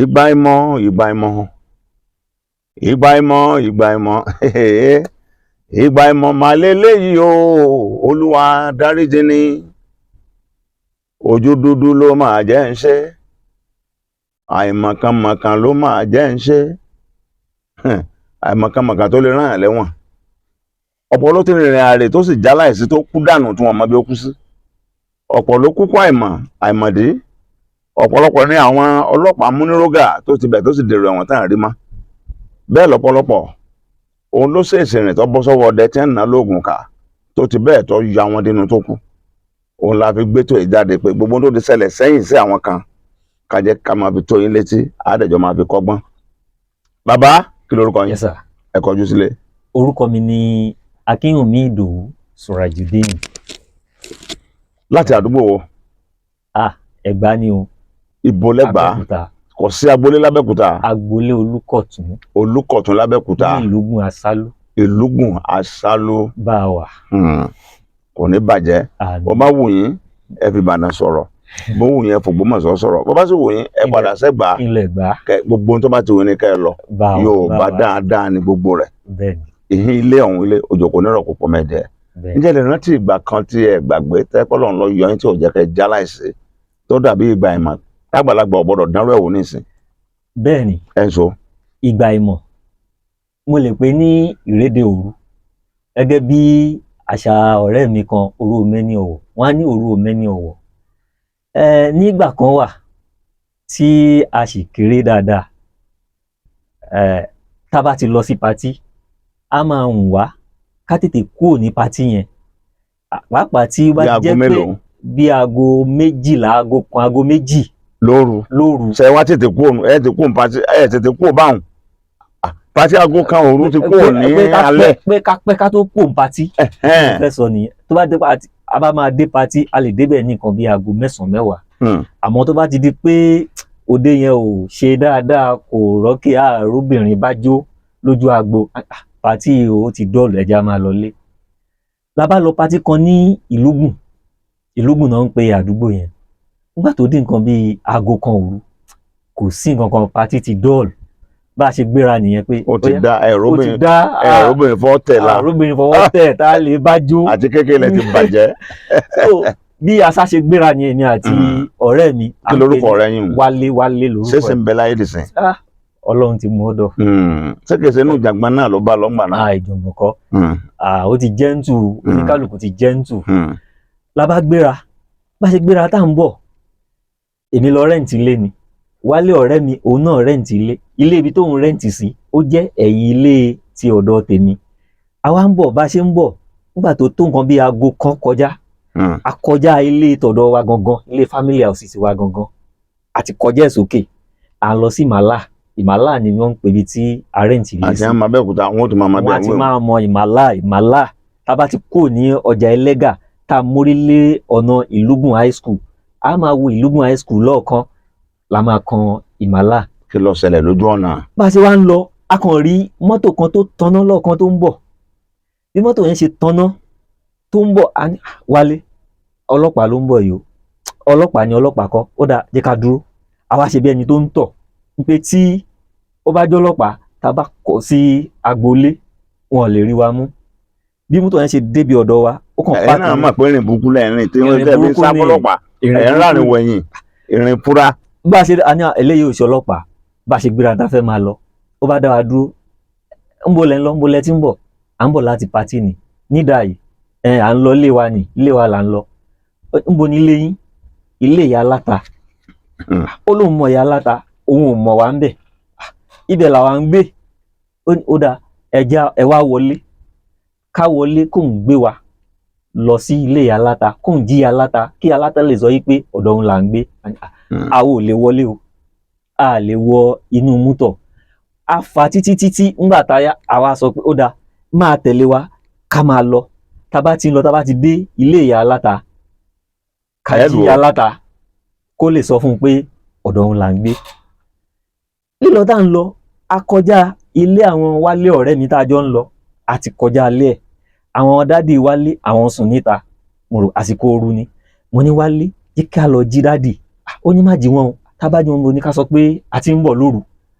Ìgbà ìmọ̀, ìgbà ìmọ̀, ìgbà ìmọ̀, ìgbà ìmọ̀, ìgbà ìmọ̀ mà leléyìí o. Olúwa dáríjì ni. Ojú dúdú ló máa jẹ́ ń ṣe, àìmọ̀kànmọ̀kàn ló máa jẹ́ ń ṣe, àìmọ̀kànmọ̀kàn tó lè rán yàn lẹ́wọ̀n. Ọ̀pọ̀ ló ti rìnrìn àrè tó sì já láìsí, tó kú dànù tí wọ́n mọ bí ó kú sí. Ọ̀pọ̀ ló kúkú àìmọ̀ àìmọ̀dí. Ọ̀pọ̀lọpọ̀ ní àwọn ọlọ́pàá múnírógà tó ti bẹ̀ tó sì dèrò ẹ̀wọ̀n tán rí mọ́. Bẹ́ẹ̀ lọ́pọ̀lọpọ̀ òun ló ṣèèṣì rìn tó bọ́ sọ́wọ́ ọdẹ tí ń ná lóògùn kà, tó ti bẹ́ẹ̀ tó yọ àwọn dínú tó kù. Òun la fi gbé tó ìjáde pé gbogbo tó ti ṣẹlẹ̀ sẹ́yìn sí àwọn kan, ká jẹ́ ká máa fi tó yín létí, àádẹ́jọ́ máa fi kọ́gbọ́n. Bàbá, kí lorúkọ yín? Yes sir. Ẹ kọjú sílé. Orúkọ mi ni Akínwùmí Ìdòwú Surajudeen. Láti àdúgbò wo? Ah, Ẹ̀gbá ni o. Ibo lẹ́gbàá? Abẹ́òkúta. Kò sí agboolé lábẹ́òkúta? Agboolé Olúkọ̀tún. Olúkọ̀tún lábẹ́òkúta. Ní Ìlúgùn Asálú. Ìlúgùn Asálú. Bá a wà. Kò ní bàjẹ́. Àmín. Bó bá wù yín, ẹ fi Ìbàdàn sọ̀rọ̀. Bó wù yín, ẹ fògbómọ̀ṣọ́ sọ̀rọ̀. Bó bá sì wù yín, ẹ padà sẹ́gbàá. Ilẹ̀ Ẹ̀gbá. Kẹ gbogbo ohun tó bá ti wù yín ni kẹ́ ẹ lọ. Bá a wà. Yóò bá bá a wà. dáadáa ní gbogbo rẹ̀. Bẹ́ẹ̀ni. Ìhín ilé ọ̀hún, ilé òjò kò ní rọ̀ púpọ̀ mẹ́jẹ. Bẹ́ẹ̀ni. Ǹjẹ́ lè rántí ìgbà kan tí ẹ gbàgbé tẹ́ pọ́lọ́n lọ yọ yín tí ò jẹ́ kẹ́ já láìsí, tó dàbí ìgbà ìmọ̀ tágbàlagbà ò gbọ́dọ̀ dánrọ́ ẹ̀ wò nísìn? Bẹ́ẹ̀ni. Ẹ̀ ń so. Ìgbà ìmọ̀, mo lè pè ní ìrédè òru, gẹ́gẹ́ bí àṣà ọ̀rẹ́ mi kan, òru òmẹ́ni ọ̀wọ̀, wọ́n á ní òru òmẹ́ni ọ̀wọ̀. Ẹ nígbà kan wà tí a sì kéré dáadáa, ẹ tá bá ti lọ sí party, a máa ń wá ká tètè kúrò ní party yẹn, pàápàá tí ó bá Bí ti aago jẹ́ pé mélòó? Bí aago 12, aago 1, aago 2. Lóru? Lóru. Ṣe wá tètè kúrò? Ẹ tètè kúrò ní party, ẹ tètè kúrò báwọn? Ah, party aago 1 òru ti kúrò ní Pé ká alẹ́. Pé ká pẹ́ ká tó kúrò ní party. Fẹ́ sọ nìyẹn. Tó bá dé party, a bá máa dé party, a lè débẹ̀ ní nǹkan bí aago 9, 10. Àmọ́ tó bá ti di pé òde yẹn ò ṣe dáadáa, kò rọ́kì, àròbìnrin bá jó lójú agbo, ah, party ó ti dọ́ọ̀lù, ẹja máa lọlé. La bá lọ party kan ní Ìlúgùn. Ìlúgùn náà ń pe àdúgbò yẹn. Nígbà tó dé nǹkan bíi aago 1 òru, kò sí nǹkan kan, party ti dọ́ọ̀lù. Bá a ṣe gbéra nìyẹn pé Ó ti ó yá, dá ó ti ẹ̀rọbìnrin dá ẹ̀rọbìnrin fọ́ tẹ̀ la. Àròbìnrin fọwọ́ tẹ̀ tá a lè bá jó. Àti kékeré lẹ ti bàjẹ́. So bí asá ṣe gbéra ni èmi àti ọ̀rẹ́ mi. Kí lorúkọ ọ̀rẹ́ yín? Wálé. Wálé lorúkọ Ṣé ṣe ẹ̀. ń bẹ láyé dìsìn? Ah, Ọlọ́run ti mú ọ̀dọ̀. Ṣé kìí ṣe inú ìjàngbọ̀n náà ló bá lọ́ngbà náà? Ah, ìjọ̀gbọ̀n kọ́. Ah, ó ti gentle, oníkálukú ti gentle. La bá gbéra. Bá ṣe gbéra tá à ń bọ̀, èmi lọ rent ilé ni, Wálé ọ̀rẹ́ mi, òun náà rent ilé. Ilé ibi tóun rent sí, ó jẹ́ ẹ̀yìn ilé ti ọ̀dọ̀ tèmi. Àwa ń bọ̀, bá ṣe ń bọ̀, nígbà tó tó nǹkan bíi aago 1 kọjá, a kọjá ilé tọ̀dọ̀ wa gangan, ilé family house ti wa gangan, a ti kọjá ẹ̀ sókè, à ń lọ sí Ìmàlà. Ìmàlà ni wọ́n ń pè ibi tí a rent ilé Àti sí. àwọn Abẹ́òkúta, àwọn ò tún máa máa Wọ́n á ti bẹ̀. máa mọ Ìmàlà. Ìmàlà, tá a bá ti kúrò ní ọjà Ẹlẹ́gà, tá a mórí lé ọ̀nà Ìlúgùn High School, a máa wo Ìlúgùn High School lọ́ọ̀kan, la máa kan Ìmàlà. Kí ló ṣẹlẹ̀ lójú ọ̀nà? Bá a ṣe wá ń lọ, a kàn rí mọ́tò kan tó tanná lọ́ọ̀kan tó ń bọ̀. Bí mọ́tò yẹn ṣe tanná tó ń bọ̀, a ní, "Ah, Wálé, ọlọ́pàá ló ń bọ̀ yìí o." Ọlọ́pàá ni, ọlọ́pàá kọ́. Ó dáa, jẹ́ ká dúró. Àwa ṣe bí ẹni tó ń tọ̀ pé tí ó bá jẹ́ ọlọ́pàá, tá a bá kọ̀ sí agboolé, wọn ò lè rí wa mú. Bí mọ́tò yẹn ṣe débi ọ̀dọ̀ wa, ó kàn Ẹ̀yin páàkì. náà mọ̀ pé ìrìn burúkú lẹ́rìn tí wọ́n Ìrìn tẹ́ fi burúkú sá ni. fọlọ́pàá. Ìrìn Ẹ̀ ń rárìn burúkú. wẹ̀yìn, ìrìn fúra. Bá a ṣe a ní eléyìí ò ṣe ọlọ́pàá. Bá a ṣe gbéra tá a fẹ́ máa lọ, ó bá dá wa dúró. Ń bo lẹ́ ń lọ? Ń bo lẹ́ tí ń bọ̀? À ń bọ̀ láti party ni nídàá yìí. Ẹ à ń lọ ilé wa ni, ilé wa là ń lọ. Ń bo ní ilé yín? Ilé ìyá aláta. Ó lóun mọ ìyá aláta, òun ò mọ̀ wá ń bẹ̀. Ibẹ̀ làwa ń gbé. Ó ní, ó dáa, ẹja ẹ wá wọlé, ká wọlé, kóun gbé wa lọ sí ilé ìyá aláta, kóun jí ìyá aláta, kí aláta lè sọ yí pé ọ̀dọ̀ òun là ń gbé. Àwa ò lè wọlé o, a lè wọ inú mútọ̀. A fà títí títí. Ńgbà táyà, àwa sọ pé ó dáa, máa tẹ̀lé wa ká máa lọ. Tá bá ti ń lọ, tá bá ti dé ilé ìyá aláta, ká Ẹ jí lù ọ́. ìyá aláta kó lè sọ fún un pé ọ̀dọ̀ òun là ń gbé. Lílọ tá ń lọ, a kọjá ilé àwọn Wálé ọ̀rẹ́ mi tá a jọ ń lọ. A ti kọjá ilé ẹ̀, àwọn daddy Wálé, àwọn sùn níta. Mo rò àsìkò ooru ni. Mo ní, "Wálé, jẹ́ ká lọ jí daddy." Ah, ó ní má jí wọn o. Tá a bá jí wọn, mo ní ká sọ pé a ti ń bọ̀ lóru.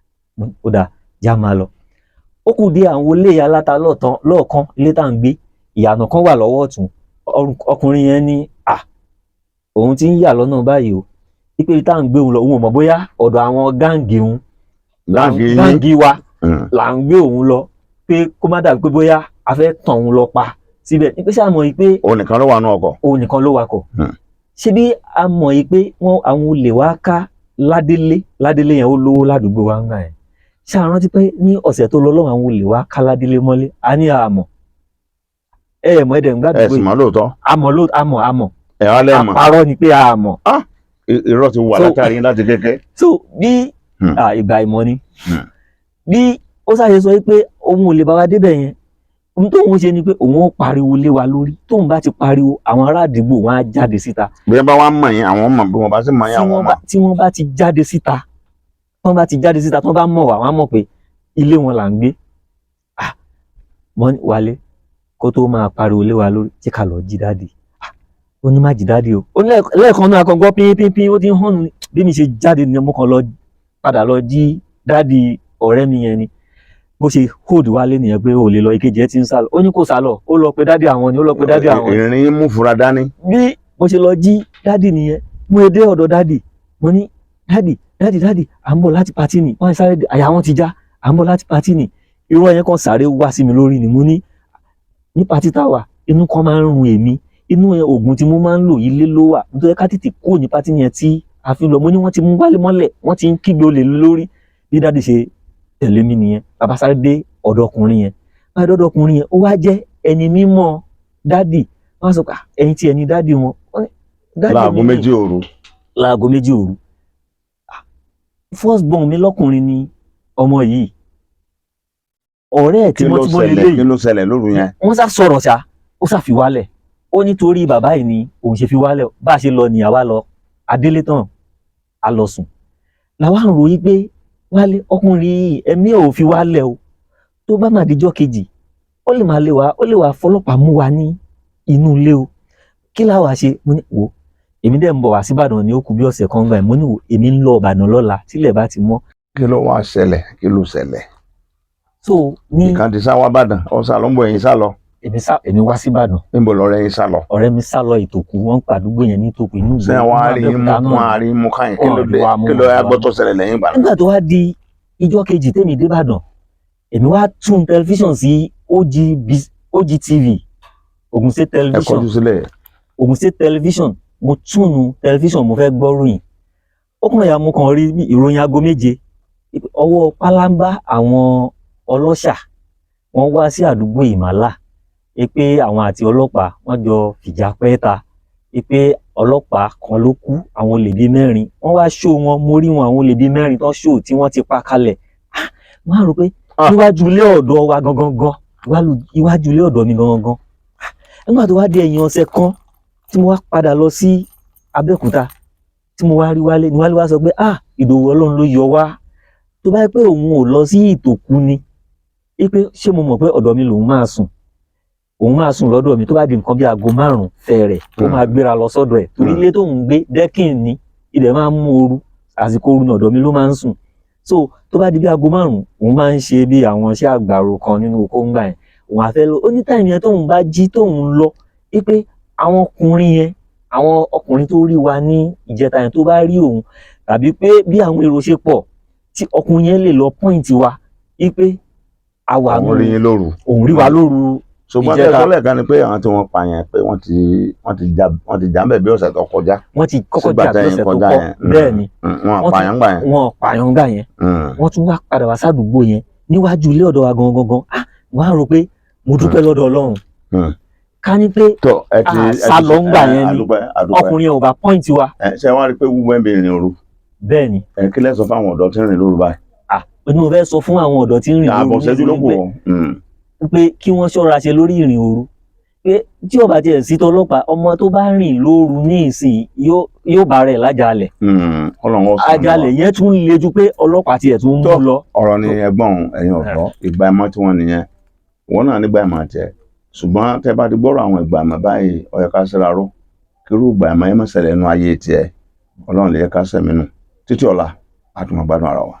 Mo ní, ó dáa, já máa lọ. Ó kù dé àwọn ilé aláta lọ́ọ̀kan, ilé tá à ń gbé, ìyànà kan wà lọ́wọ́ ọ̀tún. Ọkùnrin yẹn ní à òun ti ń yà lọ́nà báyìí o, wípé ibi tá à ń gbé òun lọ, òun ò mọ̀ bóyá ọ̀dọ̀ àwọn gang òun, gang yín. Gang wa là ń gbé òun lọ, pé kó má dàbí pé bóyá a fẹ́ tàn òun lọ pa síbẹ̀, ní pé ṣáà mọ̀ yìí pé Òun nìkan ló wà nù ọkọ̀. Òun nìkan ló wakọ̀. Ṣé bí a mọ̀ yìí pé wọ́n àwọn olè wá ká Ládélé. Ládélé yẹn, ó lówó ládùúgbò wa ń gbà yẹn. Ṣé a rántí pé ní ọ̀sẹ̀ tó lọ lọ́wọ́, àwọn olè wá ká Ládélé mọ́lé? A ní àmọ̀ ẹ ẹ̀ mọ̀ ẹ̀ dẹ̀ ń Ẹ gbàdúgbò sì yìí. mọ̀ lóòótọ́. Àmọ̀ ló àmọ̀ àmọ̀. Ẹ wá lẹ́ẹ̀mọ̀. Àparọ́ ni pé àmọ̀. Irọ́ ti wà látàrí yín láti kékeré. So bí ìgbà ìmọ̀ ni. Bí ó ṣàṣe sọ pé òun ò lè bá wa débẹ̀ yẹn, ohun tóun ṣe ni pé òun ó pariwo lé wa lórí. Tóun bá ti pariwo, àwọn ará àdúgbò wọn á jáde síta. Bí wọ́n bá wá mọ̀ yín, àwọn mọ̀. Bí wọ́n bá sì mọ̀ yín, Tí àwọn wọ́n mọ̀. bá tí wọ́n bá ti jáde síta, tí wọ́n bá ti jáde síta, tí wọ́n bá mọ̀ wá, wọ́n á mọ̀ pé ilé wọn là ń gbé. Ah, wọ́n ní wálé kó tó máa pariwo lé wa lórí, jẹ́ ká lọ jí daddy. Ah, ó ní má jí daddy o. Ó ní lẹ́ẹ̀kan náà akọ̀gbọ́ pín pín pín, ó ti ń hàn ní. Bí mi ṣe jáde ni mo kàn lọ padà lọ jí daddy ọ̀rẹ́ mi yẹn ni. Bó ṣe hold wálé nìyẹn pé ò lè lọ, ìkejì ẹ ti ń sá lọ. Ó ní kò sá lọ, ó lọ pé daddy àwọn ni, ó lọ pé daddy àwọn. Ìrìn mú fura dání. Bí mo ṣe lọ jí daddy nìyẹn. Mo dé ọ̀dọ̀ daddy, mo ní, "Daddy, daddy, daddy, à ń bọ̀ láti party ni." Wọ́n sáré dé, àyà wọn ti já. "À ń bọ̀ láti party ni." Irọ́ yẹn kan sáré wá sí mi lórí ni. Mo ní ní party tá a wà, inú kan máa ń run èmi, inú oògùn tí mo máa ń lò, ilé ló wà, nítorí ká tètè kúrò ní party yẹn tí a fi ń lọ. Mo ní wọ́n ti mú wálé mọ́lẹ̀, wọ́n ti ń kígbe olè lórí. Bí daddy ṣe tẹ̀lé mi nìyẹn. Bàbá sáré dé ọ̀dọ̀ ọkùnrin yẹn. Báyìí dọ́dọ̀ ọkùnrin yẹn, ó wá jẹ́ ẹni mímọ́ daddy. Wọ́n á sọ pé, "Ah, ẹ̀yin tí ẹni daddy wọn." Wọ́n ní, "Daddy Láago mi ni." 2 òru. Láago 2 òru. Ah, first born mi lọ́kùnrin ni ọmọ yìí, ọ̀rẹ́ ẹ̀ Kí ló tímọ́tímọ́ ṣẹlẹ̀? lélẹ́yìí. Kí ló ṣẹlẹ̀ lóru yẹn? Wọ́n sá sọ̀rọ̀ ṣá, ó sá fi wálẹ̀. Ó nítorí bàbá yìí ni òun ṣe fi wálẹ̀. Bá a ṣe lọ ní àwa lọ adélé tán, a lọ sùn. Làwa ń ròyìn pé wálé, ọkùnrin yìí, ẹ̀mí ò fi wálẹ̀ o. Tó bá máa dijọ́ kejì, ó lè máa lé wa, ó lè wá fọlọ́pàá mú wa ní inú ilé o. Kí la wàá ṣe? Mo ní wò, èmi dẹ̀ ń bọ̀ wá síbàdàn ní ó kù bí ọ̀sẹ̀ kan gbà. Mo ní wò, èmi ń lọ Ìbàdàn lọ́la tílẹ̀ bá ti mọ́. Kí ló wá ṣẹlẹ̀? Kí ló ṣẹlẹ̀? So ní Ìkan ti sá wá bàdàn, ọ sá lọ, ń bọ̀, ẹ̀yin sá lọ. Èmi sá, èmi wá síbàdàn. Níbo lọ̀rẹ́ yín sá lọ? Ọ̀rẹ́ mi sá lọ Ìtòkù, wọ́n ń pa àdúgbò yẹn ní Ìtòkù inú Ṣé wọ́n á rí yín mú? Abẹ́òkúta náà. Wọ́n á rí yín mú káyìn? Kí ló Wọ́n rí dé? wa mú, Kí ló wọ́n yá rí wa gbọ́ mú. tó ṣẹlẹ̀ lẹ́yìn ìgbà náà? Nígbà tó wá di ìjọ́ kejì tèmi débàdàn, èmi wá tún tẹlifíṣàn sí OGB, OGTV, Ogun State Ẹ Television. kọjú sílẹ̀. Ogun State Television. Mo túnu tẹlifíṣàn, mo fẹ́ gbọ́ ròyìn. Ó kàn yà, mo kàn rí ìròyìn aago 7, ọwọ́ pálábá àwọn ọlọ́ṣà, wọ́n wá sí àdúgbò Ìmàlà, pé àwọn àti ọlọ́pàá wọ́n jọ fìjà pẹ́ ta, pé ọlọ́pàá kan ló kú, àwọn olè bíi 4 wọ́n wá ṣó wọn. Mo rí wọn, àwọn olè bíi 4 tó ṣó tí wọ́n ti pa kalẹ̀. Ah, wọ́n á rò pé níwájú ilé ọ̀dọ̀ wa gangan gan, iwájú ilé ọ̀dọ̀ mi gangan gan. Ah, nígbà tó wá di ẹ̀yìn ọ̀sẹ̀ kan tí mo wá padà lọ sí Abẹ́òkúta, tí mo wá rí Wálé ni Wálé wá sọ pé, "Ah, Ìdòwú, Ọlọ́run ló yọ wá. Tó bá yẹ pé òun ò lọ sí Ìtòkú ni, wípé ṣé mo mọ̀ pé ọ̀dọ̀ mi lòun máa sùn, òun máa sùn lọ́dọ̀ mi. Tó bá di nǹkan bí aago 5 fẹ̀rẹ̀, ó máa gbéra lọ sọ́dọ̀ ẹ̀, torí ilé tóun gbé dẹ́kìn ni, ilẹ̀ máa ń mú ooru, àsìkò ooru ní ọ̀dọ̀ mi ló máa ń sùn. So tó bá di bí aago 5, òun máa ń ṣe bí àwọn iṣẹ́ àgbàro kan nínú oko ńgbà yẹn, òun á fẹ́ lọ." Ó ní time yẹn tóun bá jí tóun lọ, wípé àwọn ọkùnrin yẹn, àwọn ọkùnrin tó rí wa ní ìjẹta yẹn, tó bá rí òun tàbí pé bí àwọn èrò ṣe pọ̀, tí ọkùnrin yẹn lè lọ point wa wípé àwa Òun rí yín lóru. Òun rí wa lóru Ṣùgbọ́n ìjẹta. tẹ́sán lẹ́ẹ̀kan ni pé àwọn tí wọ́n pa yẹn, pé wọ́n ti jà ń bẹ̀ bí ọ̀sẹ̀ tó kọjá. Wọ́n ti kọ́kọ́ Sígbà jà bí tẹ́yìn ọ̀sẹ̀ tó kọjá kọ́ yẹn. Bẹ́ẹ̀ ni. Wọ́n Wọ́n pààyàn gbà yẹn. Wọ́n pààyàn gbà yẹn. Wọ́n tún wá padà wá sádùúgbò yẹn níwájú ilé ọ̀dọ̀ wa gangan gangan. Ah, wọ́n á rò pé mo dúpẹ́ lọ́dọ̀ Ọlọ́run. Ká ní pé Tó ẹ ti Ah, ẹ ti sá lọ ń gbà yẹn ni. Àdúpẹ́, àdúpẹ́. Ọkùnrin yẹn ò bá point wa. Ẹ ṣe wá rí i pé wúwo ẹ̀ ń bẹ ìrìn òru? Bẹ́ẹ̀ ni. Ẹ kí lẹ́ sọ fáwọn ọ̀dọ́ tí ń rìn lóru báyìí? Ah, ní mo fẹ́ sọ fún àwọn ọ̀dọ́ tí ń rìn Ààbọ̀ lóru ṣẹ́jú ló kù nísìnyí ọ́. pé kí wọ́n ṣọ́ra ṣe lórí ìrìn òru, pé tí ó bá tiẹ̀ sí tọlọ́pàá, ọmọ tó bá rìn lóru ní ìsìn yóò bá rẹ̀ lájàalẹ̀. Ọlọ́run ó ṣàánú wa. Àjàalẹ̀ yẹn tún le ju pé ọlọ́pàá tiẹ̀ tún mú Tó. lọ. Ọ̀rọ̀ ni ẹ̀gbọ́n ẹ̀yin ọ̀dọ́, ìgbà ẹ̀mọ́ tí wọ́n nìyẹn, wọ́n náà nígbà ẹ̀mọ́ tiẹ̀. Ṣùgbọ́n tẹ́ bá ti gbọ́rọ̀ àwọn ìgbà ẹ̀mọ́ báyìí, ó yẹ ká ṣẹ́ra ró kírú ìgbà ẹ̀mọ́ yẹn má ṣẹlẹ̀ nínú ayé tiẹ̀. Ọlọ́run lè yẹ ká sẹ̀mí nù. Títí ọ̀la, a tún máa gbádùn ara wa.